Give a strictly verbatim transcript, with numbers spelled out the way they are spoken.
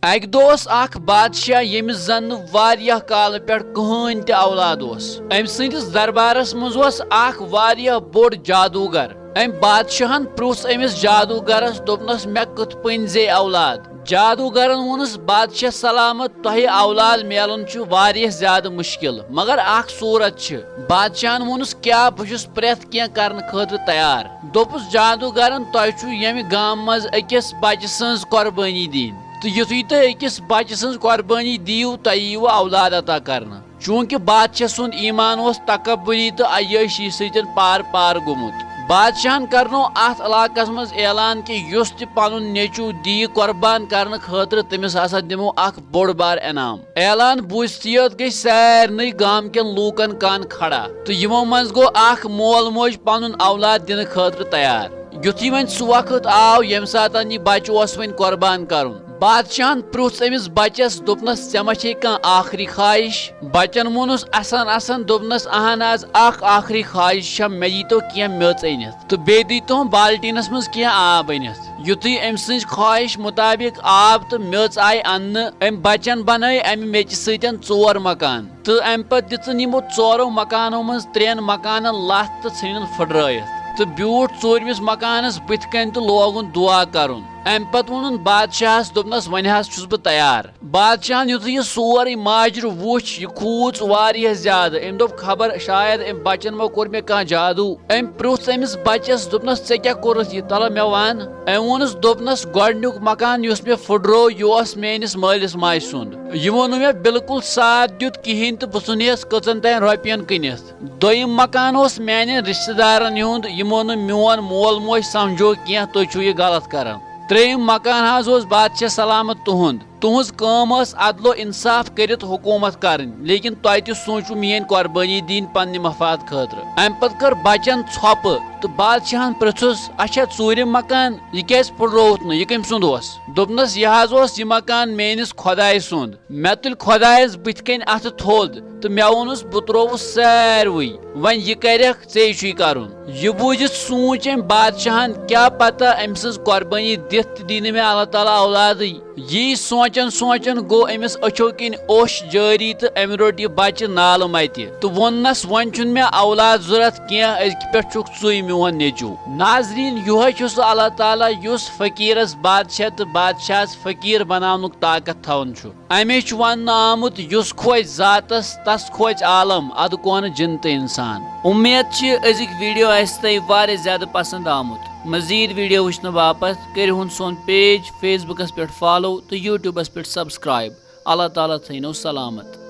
اکہِ دۄہ اوس اکھ بادشاہ، ییٚمِس زن نہٕ واریاہ کالہٕ پٮ۪ٹھ کٕہٕنۍ تہِ اولاد اوس۔ أمۍ سٕنٛدِس دربارس منٛز اوس اکھ واریاہ بوٚڑ جادوگر۔ أمۍ بادشاہن پرُژھ أمِس جادوگرس، دوٚپنس، "مےٚ کِتھ پٲٹھۍ زے اولاد؟" جادوگرن ووٚنُس، "بادشاہ سلامت، تۄہہِ اولاد میلُن چھُ واریاہ زیادٕ مُشکِل، مگر اکھ صوٗرت چھِ۔" بادشاہن ووٚنُس، "کیٛاہ؟" "بہٕ چھُس پرٛٮ۪تھ کینٛہہ کرنہٕ خٲطرٕ تیار۔" دوٚپُس جادوگرن، "تۄہہِ چھُ ییٚمہِ گامہٕ منٛز أکِس بچہٕ سٕنٛز قۄربٲنی دِنۍ، تہٕ یُتھُے تُہۍ أکِس بچہٕ سٕنٛز قۄربٲنی دِیِو، تۄہہِ یِیِوٕ اولاد عطا کرنہٕ۔" چوٗنٛکہِ بادشاہ سُنٛد ایٖمان اوس تکبری تہٕ عیٲشی سۭتۍ پار پار گوٚمُت، بادشاہن کرنوو اتھ علاقس منٛز اعلان کہِ یُس تہِ پنُن نیٚچو دِیہِ قۄربان کرنہٕ خٲطرٕ، تٔمِس ہسا دِمو اکھ بوٚڑ بار انعام۔ اعلان بوٗزتھٕے یوت گٔے سارنٕے گامکٮ۪ن لوٗکن کن کھڑا، تہٕ یِمو منٛز گوٚو اکھ مول موج پنُن اولاد دِنہٕ خٲطرٕ تیار۔ یُتھُے وۄنۍ سُہ وقت آو، ییٚمہِ ساتہٕ یہِ بچہٕ اوس وۄنۍ قۄربان کرُن، بادشاہن پرُژھ أمِس بچس، دوٚپنس، "ژےٚ ما چھے کانٛہہ ٲخری خواہش؟" بچن ووٚنُس اسان اسان، دوٚپنس، "اہن حظ، اکھ ٲخری خواہش چھم، مےٚ ییٖتو کینٛہہ میٚژ أنِتھ، تہٕ بیٚیہِ دیٖتوہم بالٹیٖنس منٛز کینٛہہ آب أنِتھ۔" یُتھُے أمۍ سٕنٛزِ خواہش مُطابق آب تہٕ میٚژ آیہِ اننہٕ، أمۍ بچن بنٲے امہِ میٚژِ سۭتۍ ژور مکان۔ تہٕ امہِ پتہٕ دِژٕن یِمو ژورو مکانو منٛز ترٛٮ۪ن مکانن لتھ تہٕ ژھٕنِن پھٕٹرٲیِتھ، تہٕ بیوٗٹھ ژوٗرمِس مکانس بٕتھِ کنہِ تہٕ لوگُن دُعا کرُن۔ امہِ پتہٕ ووٚنُن بادشاہس، دوٚپنس، "وۄنۍ حظ چھُس بہٕ تیار۔" بادشاہن یُتھُے یہِ سورُے ماجرٕ وُچھ، یہِ کھوٗژ واریاہ زیادٕ۔ أمۍ دوٚپ، "خبر شاید أمۍ بچن ما کوٚر مےٚ کانٛہہ جادو۔" أمۍ پرُژھ أمِس بچس، دوٚپنس، "ژےٚ کیٛاہ کوٚرُتھ یہِ؟ تلہ مےٚ ون۔" أمۍ ووٚنُس، دوٚپنس، "گۄڈٕنیُک مکان یُس مےٚ پھُٹروو، یہِ اوس میٲنِس مٲلِس ماجہِ سُنٛد۔ یِمو نہٕ مےٚ بالکل ساتھ دیُت کِہینۍ تہٕ پرٛژھُن ہیس کٔژن تام رۄپین کٕنِتھ۔ دوٚیِم مکان اوس میانٮ۪ن رشتہٕ دارن ہُنٛد، یِمو نہٕ میون مول موج سمجھو کینٛہہ، تُہۍ چھِو یہِ غلط کران۔ ترٛیٚیِم مکان حظ اوس بادشاہ سلامت تُہُنٛد۔ تُہٕنٛز کٲم ٲس عدل و انصاف کٔرِتھ حکوٗمت کرٕنۍ، لیکن تۄہہِ تہِ سوٗنٛچوٕ میٲنۍ قۄربٲنی دِنۍ پننہِ مفاد خٲطرٕ۔" امہِ پتہٕ کٔر بچن ژھۄپہٕ تہٕ بادشاہن پرٛژھُس، "اچھا، ژوٗرِم مکان، یہِ کیٛازِ پھُٹرووُتھ نہٕ؟ یہِ کٔمۍ سُنٛد اوس؟" دوٚپنس، "یہِ حظ اوس یہِ مکان میٲنِس خۄدایہِ سُنٛد۔ مےٚ تُلۍ خۄدایس بٕتھِ کنہِ اتھٕ تھوٚد تہٕ مےٚ ووٚنُس، 'بہٕ ترٛووُس ساروٕے، وۄنۍ یہِ کرکھ، ژےٚ چھُے کرُن۔'" یہِ بوٗزِتھ سوٗنٛچ أمۍ بادشاہن، کیٛاہ پتہ أمۍ سٕنٛز قۄربٲنی دِتھ تہِ دی نہٕ مےٚ اللہ تعالیٰ اولادٕے۔ یی سونٛچان سونٛچان گوٚو أمِس أچھو کِنۍ اوٚش جٲری تہٕ أمۍ روٚٹ یہِ بچہِ نالہٕ متہِ تہٕ ووٚننس، "وۄنۍ چھُنہٕ مےٚ اولاد ضوٚرتھ کینٛہہ، أزکہِ پٮ۪ٹھ چھُکھ ژٕے میون نیٚچو۔" ناظریٖن، یِہوٚے چھُ سُہ اللہ تعالیٰ یُس فقیٖرس بادشاہ تہٕ بادشاہس فقیٖر بناونُک طاقت تھاوان چھُ۔ اَمے چھُ وننہٕ آمُت، "یُس کھوژِ ذاتس، تس کھوژِ عالم، ادٕ کونہٕ جِن تہٕ انسان۔" اُمید چھِ أزِکۍ ویڈیو آسہِ تۄہہِ واریاہ زیادٕ پسند آمُت۔ مزید ویڈیو وٕچھنہٕ باپتھ کٔرِو ہُن سون پیج Facebook پٮ۪ٹھ فالو تہٕ YouTube پٮ۪ٹھ سبسکرائب۔ اللہ تعالیٰ تھٲینو سلامت۔